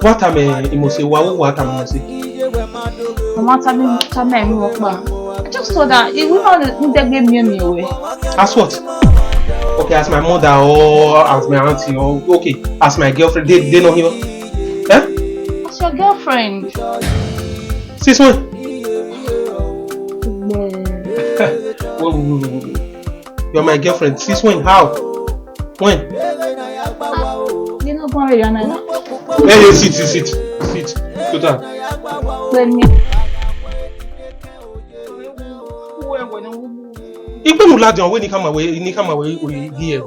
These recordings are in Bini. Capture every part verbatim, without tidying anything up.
Wa tama Imose, wa wo wa tama Imose. Mama tama tama emu ọkpa. I just thought that he will not need to be near me away. As what? Okay, as my mother or as my auntie or, okay, as my girlfriend, they they know him. Eh? As your girlfriend. Since when? Whoa, whoa, whoa, whoa, whoa. You're my girlfriend. Since when? How? When? Ah, you know, go away, you're not. Hey, hey, sit, sit, sit, sit. Sit down. When me. Ikpe mu ladian, we ni kama we, ni kama we, we here.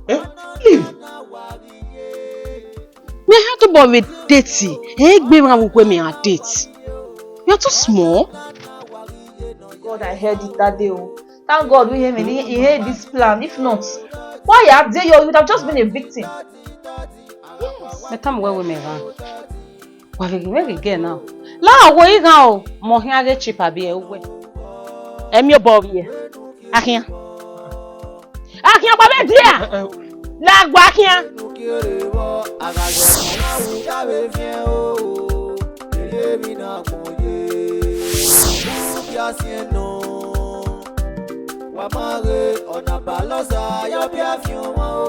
Eh? Leave. Me ha tobọ vbe date, egbe mwa vbe uwẹ mẹ a date. You are too small. God, I heard it that day. Oh. Thank God we hear me. He, he heard this plan. If not, why you are there? You would have just been a victim. Yes. Me tama wẹ wẹ mẹ gha. Wa vbe ghi mwẹ ghe girl na. La wo ighan o, mẹ ọ khian ghe cheap abi ẹ uwẹ. Ẹ miẹn obọ vbiẹ. Akhian. Akhian gba vbe dia. La gba akhian. Wa ma ghe ọna Ọbalọsa yọ bia fian ọmwa o,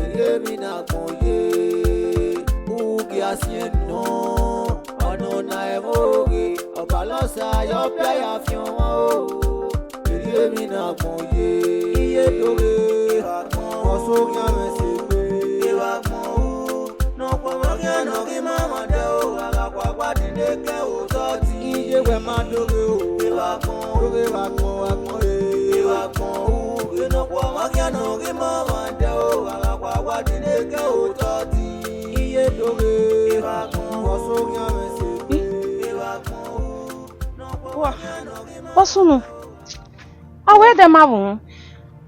erriọ emwi ne agbọn ye, ugie asiẹn nọ, ọna ọna ẹmwẹ oghe, Ọbalọsa yọ bia ya fian ọmwa o, erriọ emwi ne agbọn ye, iye do ghe, ọsọ khian mwẹ sẹ egbe, evba agbọn ru, ne ọ kpọnmwẹ khian ne ọ ghi ma mwa dẹ o, a gha kua gba dinde ke otọ. Iye wẹ ma doghe o, evba agbọn, doghe vbe agbọn, vbe agbọn re. Evba agbọn ru, ene ọ kpọnmwẹ khian ne ọ ghi ma mwa dẹ o, a gha kua gba dinde ke otọ. Iye doghe, evba agbọn, ọsọ khian mwẹ sẹ egbe, evba agbọn ru, ne ọ kpọnmwẹ khian ne ọ ghi ma mwa dẹ o. Wa sunu. A wẹ dẹ ma vbu.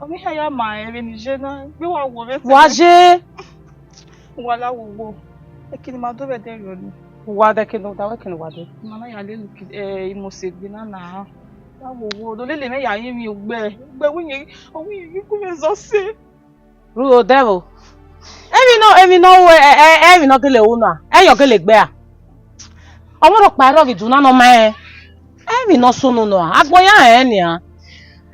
Ọ ghi ya ma rẹn vbene I ye na, gbe wa wo vbe ẹsẹ. Wa ye. Uwa la wo wo, eke ne ima do vbe ẹdẹ rriọ nii. Uwa dẹ eke ne u da wẹ eke ne uwa dẹ. Ima na ya lele uki, eh, Imose egbe na na. La wo wo, do lele mwẹ ya rinmwian ugbẹ, ugbẹ wẹ irẹn, ọ wẹ irẹn ghi gu mwẹ zẹ ọse. Ru odẹ vbo? Emwi nọ, emwi nọ ru, ẹ, ẹ, emwi nọ gele ru na, ẹyọ gele gbe a. Ọmọ rhọkpa ẹre ọ ghi duna ne ọ ma rẹn. Emwi ne ọ sunu nọ, agbọn ya rẹn nian.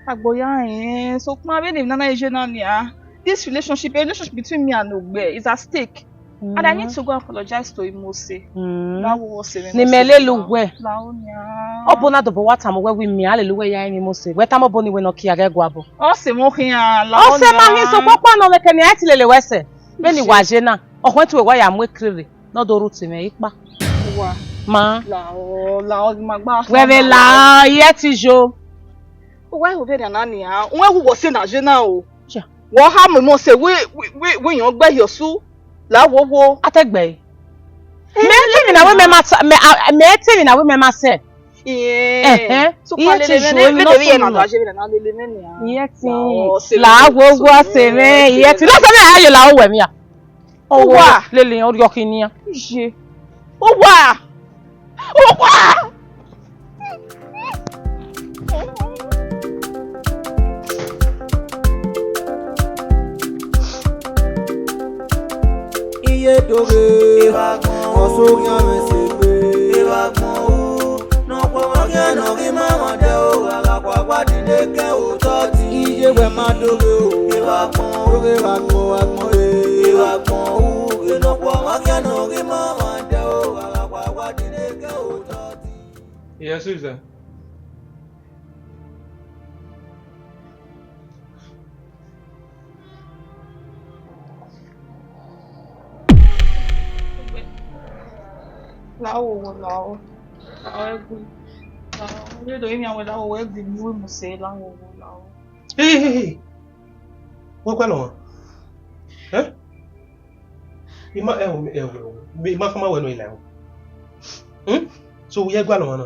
Agbọn ya rẹn, sokpan vbene emwi na na ye na nian, this relationship, a relationship between me and Ogbe is at stake. And I need to go apologize to Imose. Mm. La wo wo sẹ mwẹ. Ne imẹ lele uwẹ. La wo nian. Ọ bo na dobọ wa tama uwẹ wẹ imẹ a lele uwẹ ya rinmwian Imose. Wẹ tama obọ ni wẹ ne ọ kia ghẹ guabọ. Ọ sẹ mwẹ khian, la wo nian. Ọ sẹ ma hin sokpan ọkpa nọ vbe kẹ ne a ti lele wẹ sẹ. Vbene wa ye na, ọ khọn tuẹ wa ya mu ekrere. Ne ọ do rhie uti mwẹ ikpa. Uwa. Ma. La o, la o, ma gba. Wẹ vbe la, iye ti yo. Uwa, ẹ ho vbe rhan na nian, uwẹ wu wọ sẹ na ye na o. Cha. Wọ ha mu Imose wẹ, wẹ, wẹ, wẹ irẹn ọ gbe hia ọsu. La wo wo. A te gbe. Mẹ te emwi na wẹ mẹ ma sa, mẹ, a, mẹ te emwi na wẹ mẹ ma sẹ. Iye. Ẹhẹn. Iye ti yo, emwi ne ọ sunu nọ. Iye ti. La wo wo sẹ mwẹ, iye ti. La sẹ mwẹ a ye la wo wẹ mia. Uwa. Lele ọ rhiọkhi nian. Iye. Uwa. Uwa. Iye doghe, ọsọ khian mwẹ sẹ egbe, evba agbọn ru, ne ọ kpọnmwẹ khian ne ọ ghi ma mwa dẹ o, a gha kua gba dinde ke otọ ti. Iye wẹ ma doghe o, evba agbọn, doghe vbe agbọn, agbọn re. Evba agbọn ru, ne ọ kpọnmwẹ khian ne ọ ghi ma mwa dẹ o, a gha kua gba dinde ke otọ ti. Yes, who is there? La wo wo, la wo. La wo ẹgui. La wo. Ye do yin awẹ la wo ẹgui ni wẹ Imose, la wo wo, la wo. Hey, hey, hey, hey. Wa gualọ mwa. Eh? I ma, ẹ, ẹ, ẹ, I ma khama wẹ nọ, I la ẹvbo. Hmm? So, u ye gualọ mwa na?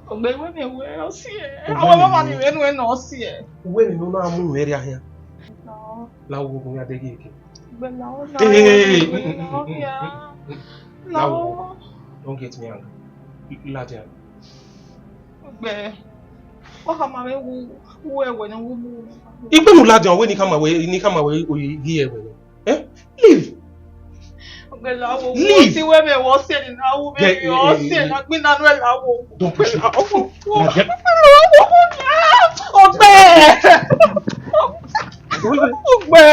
Ogbe, wẹ miẹn wẹ ọ siẹ. Awẹ mama ni wẹ nuẹn nọ ọ siẹ. Wẹ ni nọ na mu mwẹ rria khian. No. La wo gun ya de gege. Ogbe, la o na. Hey, hey, hey, hey. Mm, mm, mm, mm, mm, mm. La wo. Don't get me angry. Ladian. Ogbe. Ọ khama mwẹ wu, wu ẹwẹ ne u wu. Ikpe mu ladian wẹ ne I khama wẹ, ne I khama wẹ oyi ghi ẹwẹ nẹ. Eh? Leave. Ọgbẹla wo, wo Leave. Si wẹ mẹ wọ sẹ ni na wu mẹ, yeah, yeah, ọ yeah, sẹ yeah, na gbin na nuẹ la wo. Don't push me. Ọgbẹla wo. Ladian. Ọgbẹ. Wait, wait. Ọgbẹ.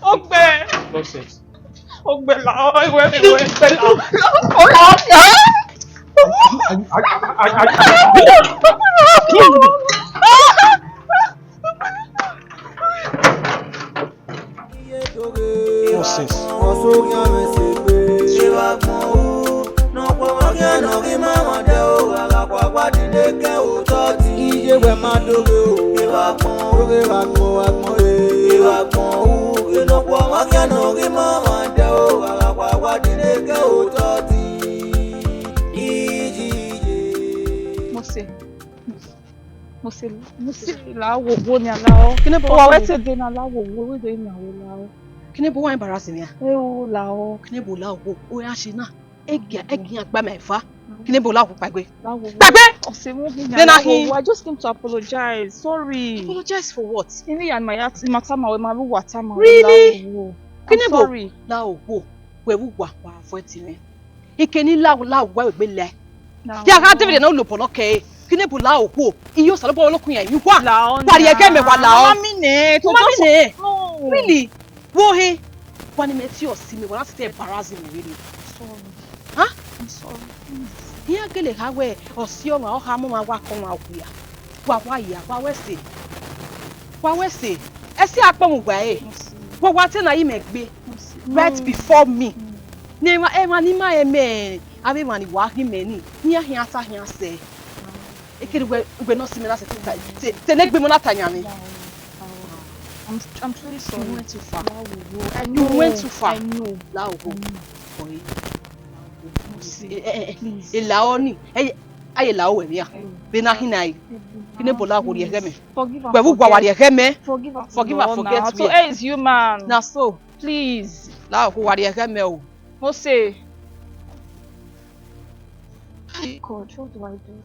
Ọgbẹ. Nonsense. Ọgbẹla, ọ, ẹwẹ, ẹwẹ, Ọgbẹla. Ọgbẹla. Nonsense. Iye wẹ ma doghe o. Doghe vbe agbọn, agbọn re. Mose, Mose, Mose, la wo wo ni la o. Kene bo wa wẹ te de na la wo wo, we de ni la o. Kene bo wa embarrass mi a? E o la o. Kene bo la wo, o ya shi na. Ẹgia, ẹgia gba mẹ eva. Kene bo la wo kpaegbe. La wo wo. Kpaegbe! Ọse mu ghi Then na I hin. I just came to apologize. Sorry. Apologize for what? Ini ya ma ya ma tama wẹ ma ru wa tama wẹ. Really? La wo wo. I'm Kene bo sorry. La wo wo. Wẹ wu wa wa avoid me. Ikeni la la wa wẹ gbe lẹ. La Ya gha wo. David na lo bọlọ kẹ. Kene bo la wo wo. Iyo sa lo bọlọ kun ya yi wa. La o Wa ri ẹgẹ mẹ wa la o. Mama mi nẹ. To Mama mi just nẹ. No. Really? Wo he, wa ni mẹ tie ọse mẹ, wa na sẹ embarrass me really. Sorry. Huh? I'm sorry, please. Iran gele kha wẹ ọse ọmwa ọ kha mu ọmwa wa kọ ọmwa okpia. Wa wa ya, wa wẹ ẹse. Wa wẹ ẹse. Ẹse akpọ mu gba ẹre. Wa wa te na yi mẹ gbe. Right before me. Ne emwa emwa ni ma ẹmẹ, avbe emwa ni wa khin mẹ ni, iran khian ta khian sẹ. Ekene uwẹ uwẹ ne ọ si mẹ na sẹ te ta te te ne egbe mọ na ta yan mwẹ. I'm, I'm truly sorry. You went too far. I know. You went too far. I know. La oho. Oye. Mercy. Eh, eh, eh. Please. Ela oni. Eh, aye la owe mia. Be na hina ai. Kine bola wo ri ẹghẹ mẹ. Forgive and Wẹ wu gua wa ri forget. Ẹghẹ mẹ. Forgive and Forgive and forget now. Forget So me. Where is human? Na so. Please. La oho wa ri ẹghẹ mẹ o. Mose. God, what do I do?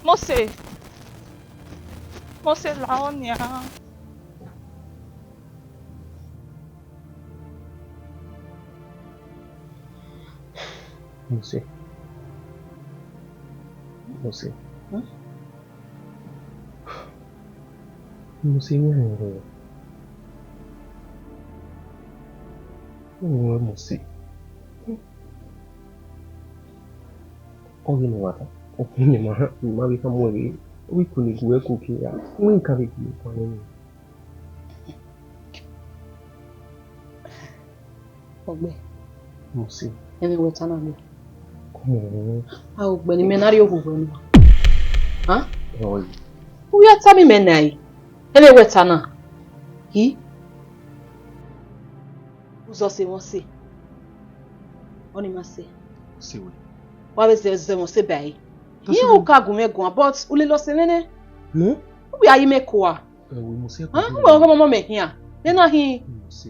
Mose. Mose, la ọ nian. Mose. Mose. Huh? Mose, wẹ rẹn rẹ? Wẹ rẹn Mose? Ọ ghi ne wa ta, ọ ghi ne ma, ma vbe khama ruẹ vbe, ọ ghi kunu gu ẹko ke ya, wẹ ka vbe gu ẹko nẹ. Ọgbẹn. Mose. Ẹmwẹ wẹ ta na gbe. Come on. A ọgbẹn ne imẹ na rrie ohuhu ẹre nua. Ha? Oi. U ya tama imẹ na ẹre. Ẹmwẹ wẹ ta na. Hi. Uzọ se mwẹ ọse. Ọni ma se. Se wẹ. Wa vbe zẹ zẹ mwẹ ọse ba ẹre. Iran u ka gu mwẹ guan, but u lele ọse mwẹ nẹ. No? U ya yi mẹ kua. Ẹwe, Mose, ha? Ẹkọ u wẹ ọghe ọmọ mẹ khian. Nena hin. Mose.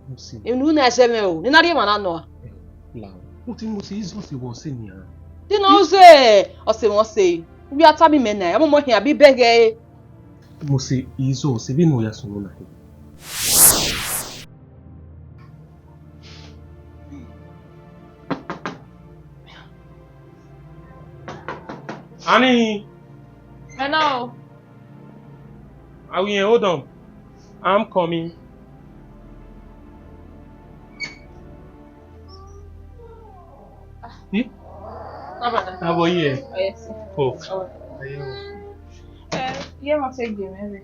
Mose. Enu na zẹ mwẹ o, nena rhie emwa na nọ a. Ẹwe, la o. U ti Mose, izọ se wẹ ọse nian. Dena u zẹ ọse mwẹ ọse. U ya tama imẹ na, ọmọ mẹ khian bi bẹghe ẹre. Mose, izọ se vbene ọ ya sunu na khin. Ani. Hello. Awiẹn, hold on. I'm coming. Hmm? How about you? Oh, yes. Oh. Ayo. Eh, yeah, ma te gbe mwẹ rre.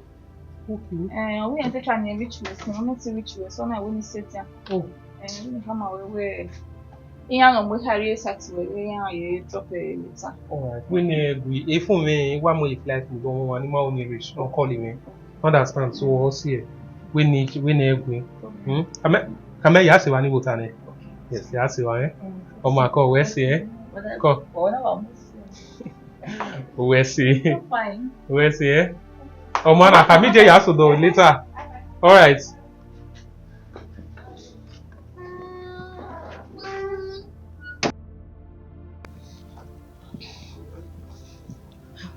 Okay. Eh, we ain't trying to reach you. We need to reach you. So now we need to sit down. Oh. Eh, we need to come away. Iran no gbe carry sat we, we iran ye drop a letter. All right. When uh, we if we wa mo flight we go one animal only reach. Don't call him. Understand? So we'll see. We need we need we. Hmm? Kame kame ya se wa ni wo ta ne. Yes, ya se wa eh. Ọmọ akọ wẹ se eh. Kọ. Wẹ se. Wẹ se eh. Ọmọ na kame je ya so do later. All right.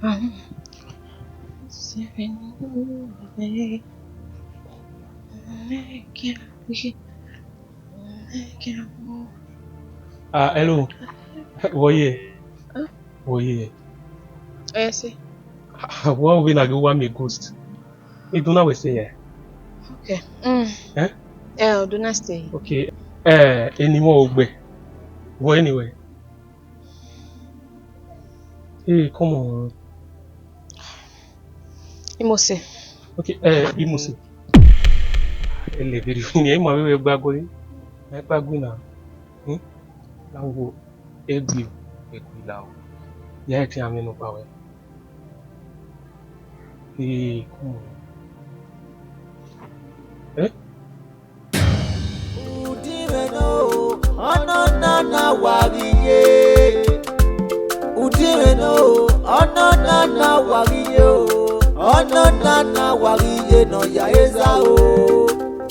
Ah, hello. Vbọ ye? Vbọ ye? Ẹ sẹ. Wa vbe na ghe uwa miẹn ghost. Idun na wẹ sẹ ya? Okay. Mm. Eh? Eh, Odunase. Okay. Eh, eni mwẹ ogbẹ. Vbọ eni wẹ? Hey, come on. Imose. Okay, eh, Imose. Ele video ni, ima vbe gba gori. Ẹ gba gori na. Hmm? Na wo egbe, egbe la o. Ya ẹ tian mwẹ nọkpa wẹ. Hey, come on. Eh? Udiwẹ no, ọnọ nana wa ghi ye. Udiwẹ no, ọnọ nana wa ghi ye o. Ọnọ nana wa ghi ye nọ ya eza o.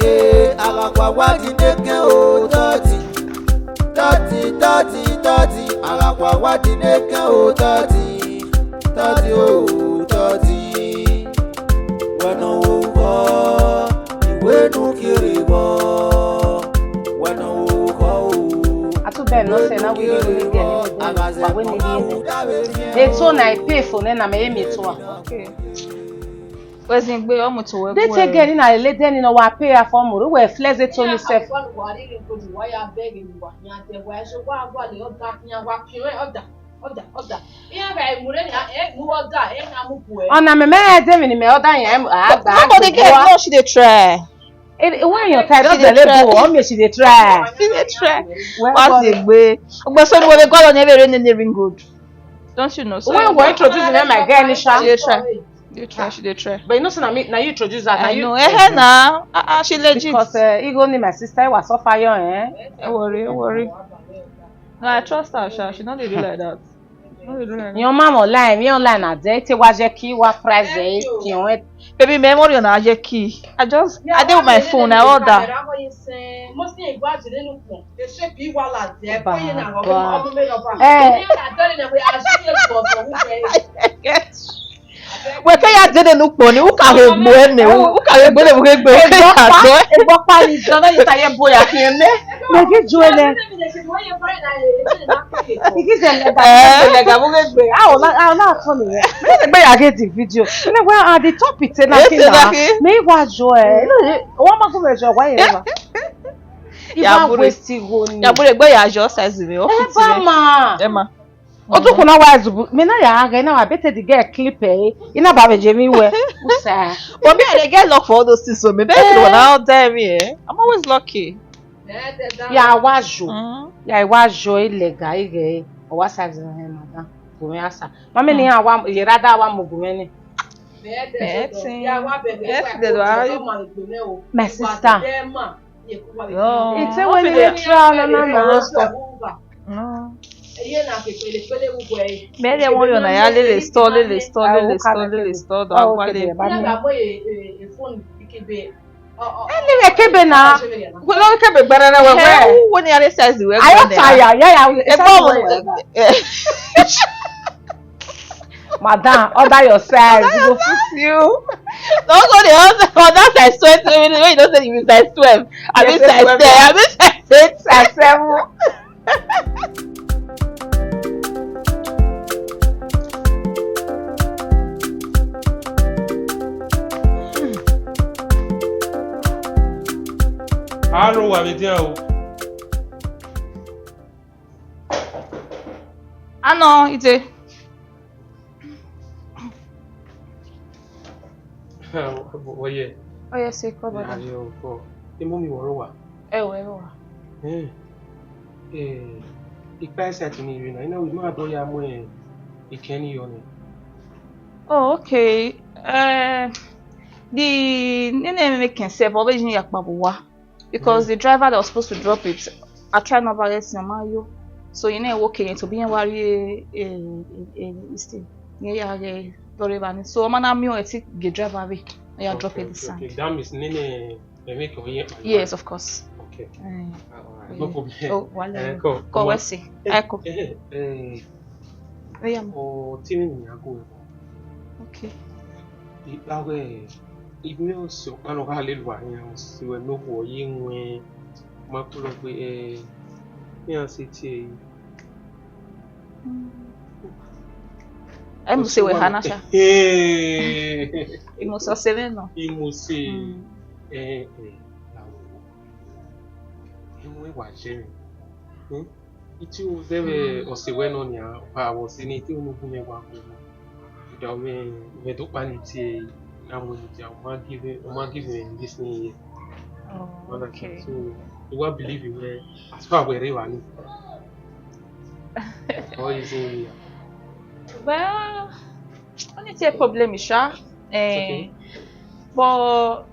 Eh, a gha kua wa di nekẹn o, thirty. Thirty, thirty, thirty, a gha kua wa di nekẹn o, thirty. Thirty o, thirty. Wẹ ne ọ ho ughọ, iwẹ ne u kere vbọ. Wẹ ne ọ ho ughọ o. A tu bẹn nọ sẹ na wẹ ne u kere vbọ. A gha zẹ wa wẹ ne u kere vbọ. Eto na e pay for nẹ na mẹ ye miẹn eto a. Okay. Wẹ zin gbe, ọ mu eto wẹ. They take girl ni na lele dẹ ni nọ wa pay her for more. Wẹ flex eto ni sef. Ọna mẹ mẹ ẹdẹ mini mẹ ọda yẹn a gba. Nobody care. No, she dey try. Why your type? She dey try. Ọ mẹ she dey try. She dey try. What's the way? Ogbe so ni wo be God on every rain in the ring road. Don't you know? So when we introduce me, my girl, Nisha. She dey try. Dey try, she dey try. But you know say na me, na you introduce her. I know. Eh, na. Ah, ah, she legit. Because uh, you go need my sister, I was suffer you, eh? Don't worry, don't worry. No, I trust her, sha. She no dey do like that. Your mama online, me online na there. Te wa je ki wa price there. Baby, me mo na je ki. I just, I dey with my phone, I order. Wẹ ke ya dede ne ukpọn ni, u ka ho egbe ne, u ka ho egbe ne vbe egbe, u ke ya dọ. Egbe ọkpa ni zọ na, you ta ye boy a khian nẹ. Mẹ ghi ju ẹlẹ. Igi zẹ lẹga, lẹga vbe egbe. A o na, a o na tọ ni. Mẹ ghi egbe ya ghe the video. Ene wa a the topic te na ki na. Me wa jo ẹ. Wa ma gu mẹ jo wa ye ma. Iba waste igho ni. Ya bure egbe ya jo size me. Eba ma. Ema. Otu kuna wa zubu, me na ya ghe na wa bete the girl clip eh. Ina ba me je mi we. Usa. But me, I dey get luck for all those things. So me, be you wanna out there me eh. I'm always lucky. Ya wa jo. Ya wa jo ilega ighe. O wa sa zin he madam. Gume asa. Mami ni ha wa ye rada wa mu gume ni. Bẹẹte, bẹẹte do a. My sister. Ite wẹ ni try na na na. Mẹ de wọn yọ na ya lele store, lele store, lele store, lele store, do agua le. Eni vbe kebe na. Wẹ no kebe gbẹrẹ rẹ wẹ wẹ. Ẹ, wo ni a re size wẹ. Ayo ta ya, ya, ya. Ebo wo. Madam, order your size. Order your size, you. No go dey order, order size twenty, when you know say you be size twelve. I be size ten, I be size eight, size seven. Aro wa vbe dian o. Anọ, ite. Oye. Oye, se kọ bada. Ayo, kọ. Imomi wọ rre owa? Ẹo, ẹo wa. Eh. Eh, ikpa ẹsẹt ni rre na, ina wi ma do ya mu, eh, ikẹn ni yọ ni. Oh, okay. Eh, the nene make himself always in yakpa wa. Because the driver that was supposed to drop it, I tried number ẹsin, ọ ma yo. So, you know, okay, to be in worry, eh, eh, eh, this thing. Yeah, yeah, yeah, don't worry about it. So, I'm gonna miss it, get driver away. Yeah, drop it this side. Okay, okay. That means nene, they make your ear. Yes, of course. Okay. Eh. Ah, all right. No problem. Oh, one. Eh, cool. Go, we see. Eh, I go. Eh, eh. Oh, yeah. Oh, Timmy, I go. Okay. Ikpa wẹ, imẹ ọse ọkpa ne ọ gha lele uwa khian, ọse wẹ ne okhuo ye wẹn, ma kpọlọ gbe, eh, iran sẹ tie ẹre. Mm. Ẹ mu se wẹ ha na sha. Ẹhẹn. Imose ọse mwẹ nọ. Imose. Mm. Eh, eh, la wo. Ẹ mu ẹwa jẹ mwẹ. Hmm? Iti u zẹ vbe ọse wẹ nọ nian, ọ kha vbe ọse ne iti unu gun mwẹ wa gun. Da mwẹ, mwẹ do kpa ni tie na mu ni dia, ọ ma give, ọ ma give me this thing here. Oh, you understand? Okay. So, I wa believe you wẹ, as far wẹ rre evba ni. All is in here. Well, only a problem is, sha. Eh, okay. But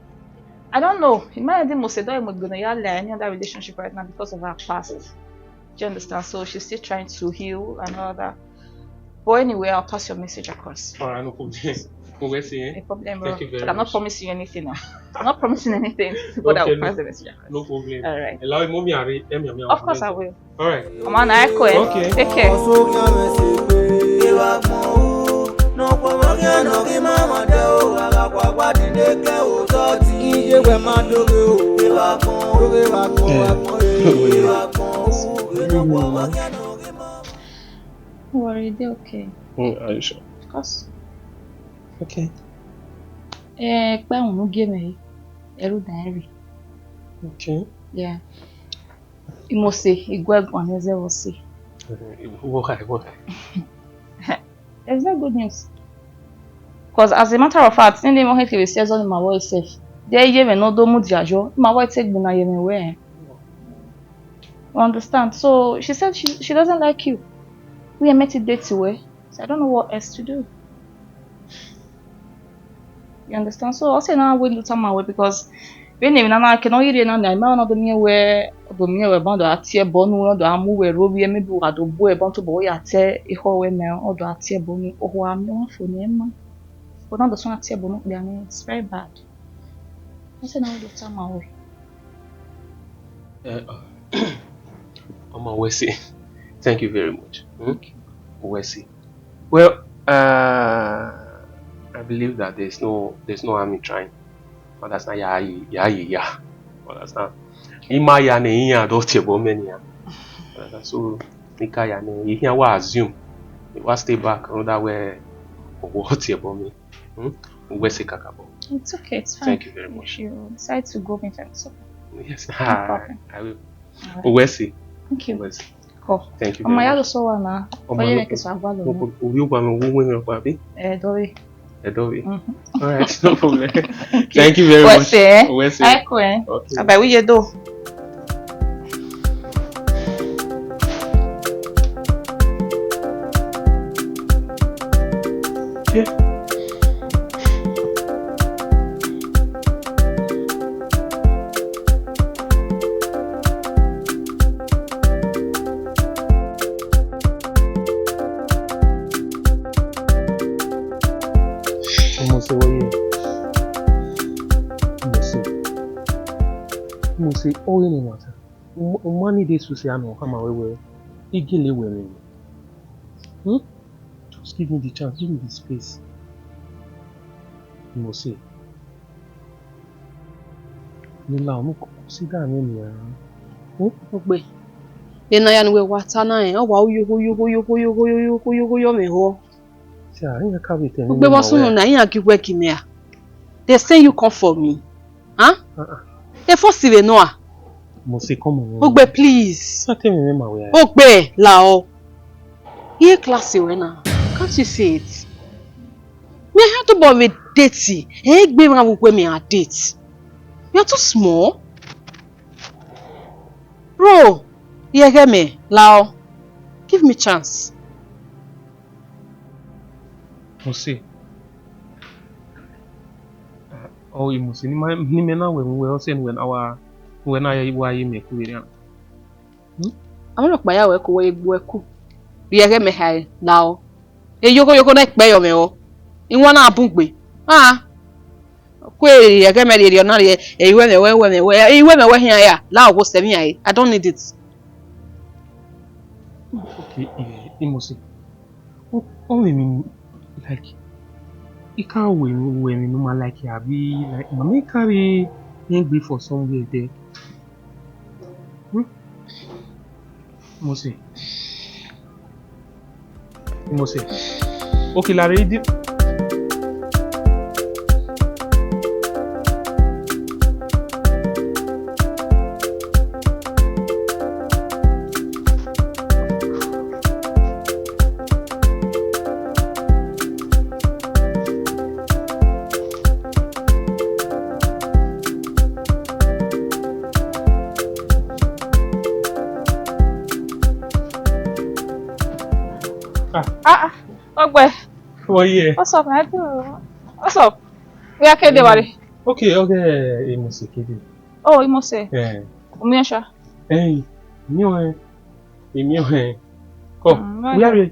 I don't know. In my head, Imose don't even gonna like any other relationship right now because of her past. Do you understand? So she's still trying to heal and all that. But anyway, I'll pass your message across. All right, no problem. Owesi, eh? No problem, bro. Thank you very much. But I'm not promising you anything now. I'm not promising anything, but I will pass the message across. Okay, no problem. All right. Allow mommy and Emi, Emi. Of course I will. All right. Ọmọ na ẹ kọ ẹ. Okay. Take care. Yeah. Don't worry, they okay. Mm, are you sure? Of course. Okay. Eh, kpẹ unu gie mẹ, ẹru dan ẹre. Okay. Yeah. Imose, iguẹ guan ne zẹ vbe ọse. Eh, what kind, what kind? It's very good news. Because as a matter of fact, nene mwẹ kevbe si ẹzọ ne ima vbọ sef, de iye mwẹ ne ọ do mudia yọ, ima vbọ te gbinna ye mwẹ wẹ. You understand? So she said she, she doesn't like you. We are meant to date you, eh? So I don't know what else to do. You understand? So ọ sẹ ne a wẹ ne u tama wẹ, because vbene emwi na na ke ne ọ ghi rhie na nia, ima na do miẹn wẹ, ọ do miẹn wẹ ban do a tie ẹbọ nu, ọ do a mu wẹ rre ovbi, maybe wa do bu ẹbọ tobọ wẹ ya te ekhọe wẹ mẹ, ọ do a tie ẹbọ nu, okhuo a miẹn ọmwa fo ne ẹ ma. But na do sẹ a tie ẹbọ nu okpia ni, it's very bad. Ọ sẹ ne a wẹ ne u tama wẹ. Eh, uh, Ọmọ Wesi, thank you very much. Hmm? Okay. Wesi. Well, uh, I believe that there's no, there's no harm in trying. Understand? Ya, ya, ya, ya. Understand? Ima ya ne iran do tie ẹbọ mẹ nian. Understand? So, nika ya ne, iran wa assume. Wa stay back, another way, owo tie ẹbọ mẹ. Hmm? Wesi kakabọ. It's okay, it's fine. Thank you very much. If you decide to go meet them, it's okay. Yes, no problem. I will. All right. Wesi. Thank you. Wesi. Cool. Thank you very much. Ọmọ ya lo sọ wa na. Ọmọ ya lo sọ wa na. Obi wa mi wo we mi pa bi. Eh, Dory. Eh, Dory. Mm-hmm. All right, no problem. Okay. Thank you very much. Wesi, eh? Wesi. Ai ko, eh? Okay. Aba wi ye do. Yeah. Imose, wẹ ye? Imose. Imose, ọ ghe ne ẹmwata. U ma, u ma need excuse ya nọ khama wẹ wẹ I gele wẹ mwẹ. Hmm? Just give me the chance, give me the space. Imose. Nila, ọ mu koko si da mwẹ nian. Hmm? Ogbe. Ena ya ne uwẹ wa ta na rẹn, ọ wa u yo, yo, yo, yo, yo mwẹ họ. Sia, iran ka vbe tẹ mwẹ. Ugbe vbe ma sunu wẹ na, iran gi uwẹ gi mẹ a? They say you come for me. Huh? Uh-uh. E force vbe nọ a? Imose, come on. Ogbe, please. Sa tẹ mwẹ ma wẹ a. Ogbe, la ọ. Iye class wẹ na. Can't you see it? Me ha tobọ vbe date. Egbe mwa vbe uwẹ me a date. You are too small. Bro, ye ẹghẹ mẹ, la ọ. Give me chance. Imose. Ọ, Imose, ne ima, ne imẹ na wẹ mu wẹ, ọ sẹ ne uwẹ na wa, ne uwẹ na ya wa ye mẹ ku vberriọ. Hmm? Amẹ nọkpa ya wẹ ko wẹ ye gbe uwẹ ku. Rhie ẹghẹ mẹ hae, la ọ. Eyoghoyogho na ikpẹ yọ mwẹ ọ. Iwan na bun gbe. Ah. Ku ẹghẹ mẹ rhie rhie ọna rhie, ẹ, iwẹ mwẹ wẹ, iwẹ mwẹ wẹ, iwẹ mwẹ wẹ hian ya, la ọ wo sẹ mwẹ ya, I don't need it. Okay, eh, Imose. Ọ, ọ mwẹ emwi, like, I ka ru emwi ne u ma like abi, like, ma miẹn I ka rhie rẹn gbe for somewhere there. Hmm? Mose. Mose. Okay, la rre di. Ah, ah, Ogbe. What's up, man? What's up? Where Kede ware? Okay, okay, Imose Kede. Oh, Imose. Eh. Umiẹn sha. Eh, mi o, eh. Emi ọhẹn. Kọ, mm, where are you?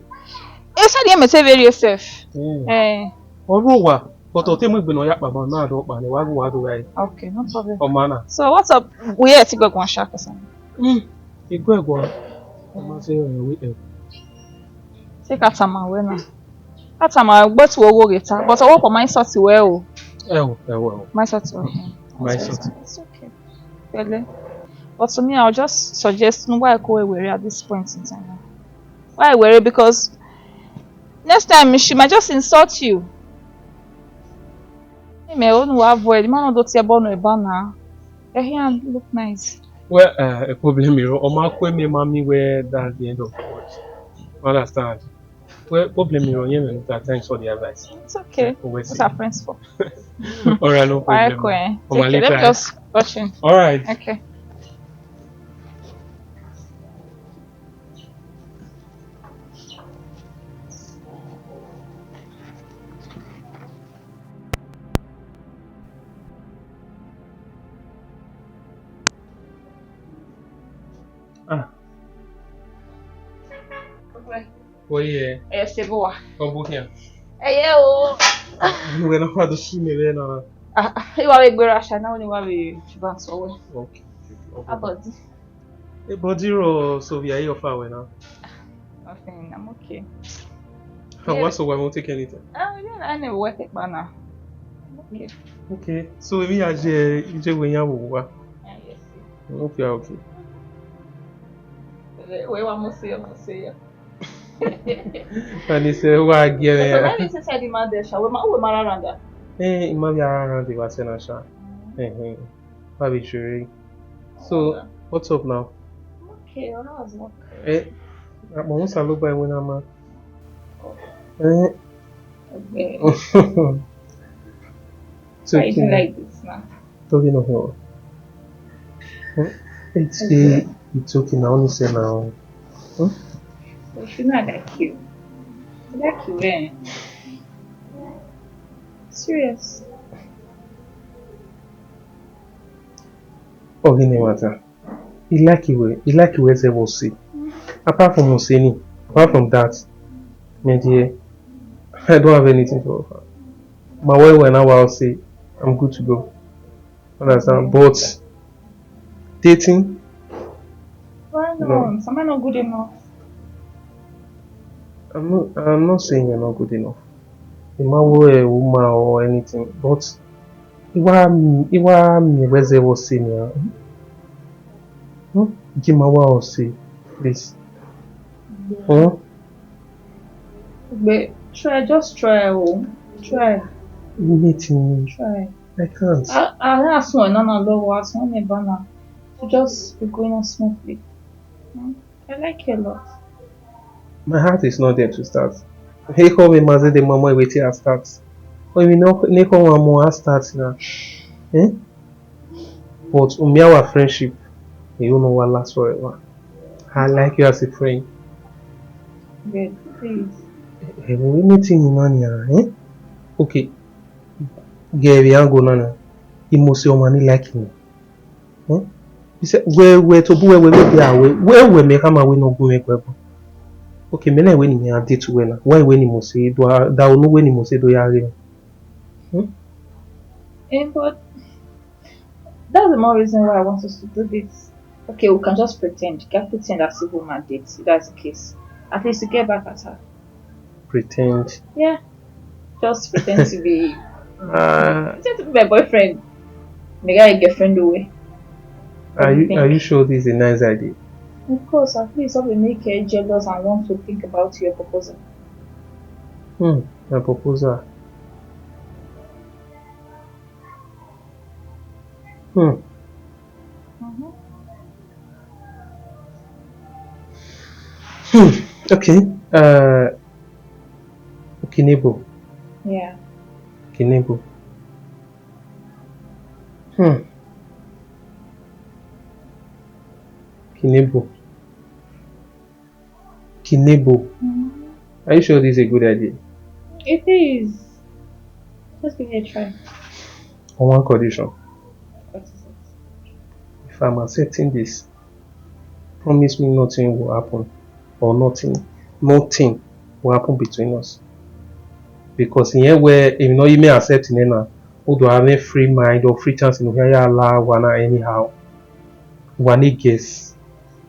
Esa di mẹ te very safe. Eh. Eh. Ọ rre owa, but ọ te mu egbe ne ọ ya kpa ma na do kpa ne wa gu wa do gha. Okay, no problem. Ọ ma na. So what's up? We here to go one shark or something. Hmm. Iguẹ guan. Ọ ma se ọhẹn we. Take out my way now. That time I gbẹtu ogho ghe ta, but ọwọ kọ ma insult wẹ o. Ẹ o, ẹ o, ẹ o. Ma insult wẹ. Ma insult. It's okay. Pẹlẹ. But to me, I'll just suggest no why I go away at this point in time. Why I worry? Because next time she might just insult you. Hey, me, oh, no, avoid. Man, don't tear bone a banner. Your hand look nice. Well, uh, a problem, you know. Ọ ma kue me, mommy, where that's the end of the world. Understand? Well, problem, you know, yeah, man, thanks for the advice. It's okay. Yeah, always. What are friends for? All right, no problem. All right, cool, eh? Take care. Let me just rush in. All right. Okay. Ah. Oye. Ẹ se bọ wa. Ọ bu khian. Ẹ ye o. Wẹ na fa do si mẹ vbe na. Ah, ah, I wa vbe gberra sha na, wẹ ne I wa vbe ban sẹ wẹ. Okay. Okay. Abọdi. Ebọdi rọ so via your fa wẹ na. Nothing, I'm okay. How, yeah. What's so why won't take anything? Ah, yeah, I never work it, but now. I'm okay. Okay. So maybe I je, you je when you wa. Ah, yes. Okay, okay. Wẹ wa mo se, mo se ya. Ani se wa gie me. So ya. Maybe say the man there, sha. We ma, we ma around there. Eh, I ma be around the wa se na sha. Mm. Eh, eh. Wa be sure. So, what's up now? Okay, well, how's work? Eh, I'm almost a little by when I'm, uh, eh. Okay. It's okay. Why you like this now? Talking of what? Hmm? It's, okay. Eh, it's okay now. Only say now. Hmm? But you know I like you. I like you, eh? Serious. Oh, he never matter. He like you, eh? He like you as ever see. Apart from Husseini, apart from that, my dear, I don't have anything to offer. My wife and I will say, I'm good to go. Understand? But dating? Why not? No. Am I not good enough? I'm not, I'm not saying you're not good enough. It might be a woman or anything, but I wa, I wa miẹn wẹ zẹ vbe ọ sẹ nian. Hmm? Gi ma wa ọ sẹ, please. Hmm? But try, just try, oh. Try. Nothing. Try. I can't. I, I, I swear, no, no, Lord, I swear, never now. To just be going on smoothly. Hmm? I like you a lot. My heart is not there to start. He call me Mazi the mama wetin I start. When we no, ne call one more I start now. Eh? But umi, our friendship, you know what last forever. I like you as a friend. Good, please. Eh, we meeting in Nanya, eh? Okay. Gary Ango Nana. He must say, oh man, he like me. Hmm? He said, wẹ, wẹ, to bu wẹ, wẹ, wẹ, wẹ, wẹ, wẹ, me kama wẹ no gu me kwe. Okay, me na wẹ ni me a date wẹ na. Why wẹ ni mo say do a, da onu wẹ ni mo say do ya re. Hmm? Eh, but that's the more reason why I want us to do this. Okay, we can just pretend. You can pretend as if we might date, if that's the case. At least you get back at her. Pretend. Yeah. Just pretend to be, uh, pretend to be my boyfriend. The guy a girlfriend away. Are you, are you sure this is a nice idea? Of course, at least I'll be make her jealous and want to think about your proposal. Hmm, my proposal. Hmm. Mm-hmm. Hmm. Okay. Uh, Kinebo. Yeah. Kinebo. Hmm. Kinebo. Kinebo. Mm-hmm. Are you sure this is a good idea? It is. Just give it a try. On one condition. What is it? If I'm accepting this, promise me nothing will happen, or nothing, nothing will happen between us. Because in here where if not you may accept in na, who do have a free mind or free chance in here allow one anyhow. One guess.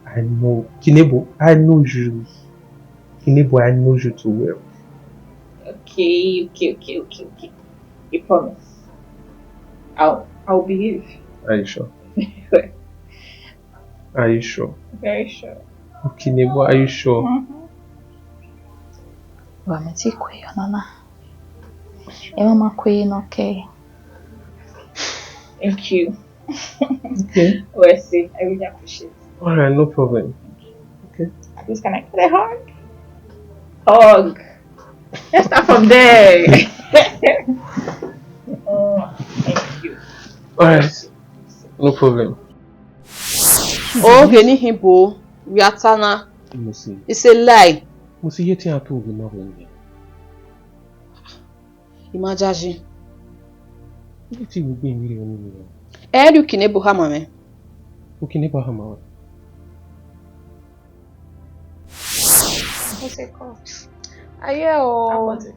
I know Kinebo, I know you. Kinebo, I know you too well. Okay, okay, okay, okay, okay. You promise? I'll, I'll behave. Are you sure? Are you sure? Very sure. Okay, Kinebo, are you sure? Mm-hmm. Wa mẹ ti kue yọ nana. Ẹ ma ma kue nọ kẹ. Thank you. Okay. Well, see, I really appreciate it. All right, no problem. Okay. At least can I get a hug? Hug. Let's start from there. Oh, thank you. All right. No problem. Oghẹ ne I khin bo, vbe a ta na. Mo si. It's a lie. Mo si ye te a to oghẹ ma vbe nẹ. I ma jaji. Iye te vbe egbe emwi rre ọnii nẹ. Ẹ i re Kinebo khama mwẹ. Kinebo khama ruẹ? What's it called? Aye o. How about it?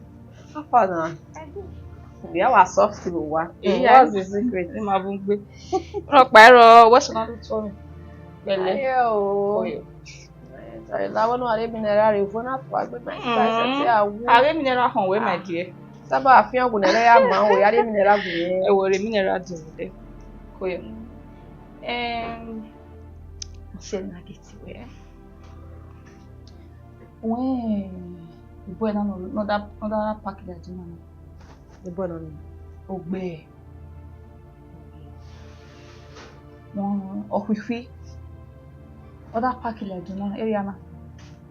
How far now? I do. Yeah, wa soft to wa. Mm, what's the secret? Ima bun gbe. Rọ kpa ẹrọ, wẹ sọ na do tuẹ mwẹ. Pẹlẹ. Aye o. Oyo. Eh, sorry, la wẹ ne a rre mineral rre, vo na tua gbe, my sister, I say, "Ah, wo." A rre mineral họn wẹ, my dear. Saba fian gu nẹ ya ma, wẹ a rre mineral gu nẹ. Ẹ wẹ rre mineral dun dẹ. Ko ye. Em, se na get wẹ. Wẹ, the boy na, no, no that, no that pack that you know. The boy na ni. Ogbe. Wọn ọkhuikhui. Ọ da pack like do na area na.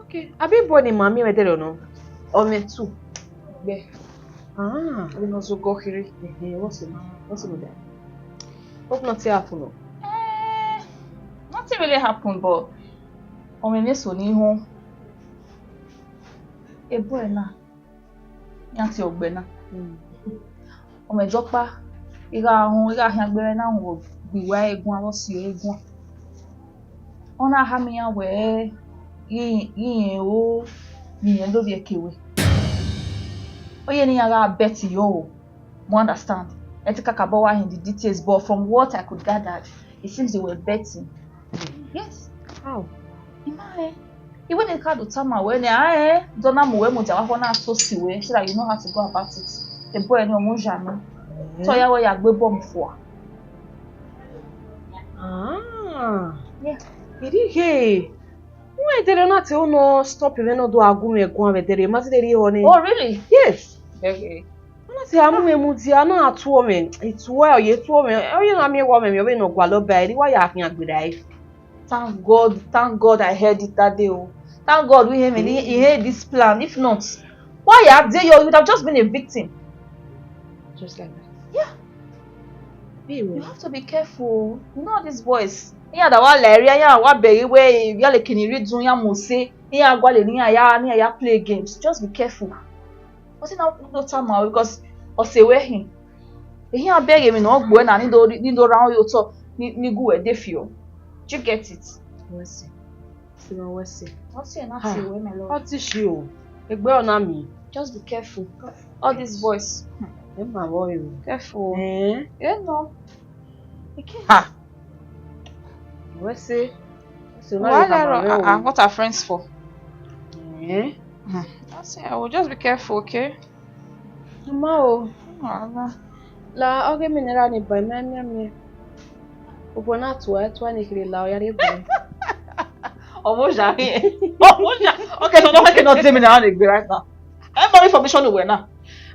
Okay. Abi boy ni ma miẹn mwẹ dẹrẹ nọ? Ọ mwẹ two. Gbe. Ah. Abi nọ zogọ kherhe. Ehe, what's the, what's the matter? Hope nothing happen o. Eh, nothing really happen, but ọ mwẹ mwẹ so ni họn. E boy na. Iran tie ọgbe na. Mm. Ọ mwẹ dọkpa, I gha họn, I gha khian gbe ẹre na họn gbe iwa ẹre guan, vbe ọ si ẹre guan. Ọ na khama iran wẹẹ, ghi, ghi rẹn o, ne irẹn do vbiẹ ke wẹ. Ọ ye ne iran gha bet yo o. You understand? Ẹ te kakabọ wa hin the details, but from what I could gather, it seems they were betting. Yes. How? I ma rẹn. I wẹ ne I ka do tama wẹ nẹ, a rẹn, dọ na mu wẹ mu dia vbe akhọ na to si wẹ, so that you know how to go about it. The boy ni ọ mu ya nọ. Eh. Te ọ ya wẹ ya gbe bomb fua. Ah. Yeah. Ẹ i re ghe. Wẹ dẹrẹ na te u nọ stop mwẹ ne ọ do a gu mwẹ guan vbe dẹrẹ, ma te rhie họn nẹ. Oh, really? Yes. Okay. Ọ na te a mu mwẹ mu dia na tuẹ mwẹ, I tuẹ, ọ ye tuẹ mwẹ, ọ ye na miẹn wẹ ọ mwẹ, ọ vbe nọ gualọ ba ẹre, wa ya khian gberra ẹre. Thank God, thank God I heard it that day o. Thank God we hear me, he, he heard this plan. If not, why ya dey, you would have just been a victim. Just like that. Yeah. Be well. You have to be careful. You know all these boys. Iran da wa la ẹre, iran wa bẹghe wẹ, ya le kini rhie dun, iran mu ose, iran gualọ ne iran ya, ne iran ya play games. Just be careful. But na do tama o, because ọ sẹ wẹ hin. Ehian bẹghe emwi ne ọ gbe uẹ na, ni do, ni do ra ọn ye otọ, ni, ni gu uẹ de fiọ. Do you get it? Wẹ sẹ. Sẹ wẹ sẹ. Ọ sẹ na sẹ wẹ, my love. Ọ ti shi o. Egbe ọ na mi. Just be careful. All these boys. Hmm. Ẹ ma vbọ yo. Careful. Eh? You know. Ha. Wẹ sẹ. Why that? Ah, what are friends for? Eh? Hmm. I say, I will just be careful, okay? Ma o. La ọghe mineral ni ba ima miẹnmiẹn. Obọ na tua ẹtua ni kherhe la ọ ya rrie egbe. Ọmọ oja hin. Ọmọ oja. Okay, so don't make no tell me na na egbe right now. Ẹ mọ information wẹ na.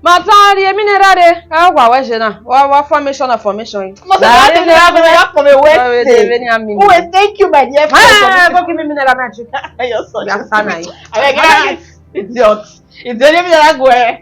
Ma ta rhie mineral re, a wa wẹ je na. Wa wa formation na formation yi. Mo se na de na go ya come away. Wẹ de vbe ni a mi. Oh, thank you, my dear friend. Ah, go give me mineral magic. Your son. Ya sa na yi. Abeg, ah, idiot. Idiot, mineral go. Yeah.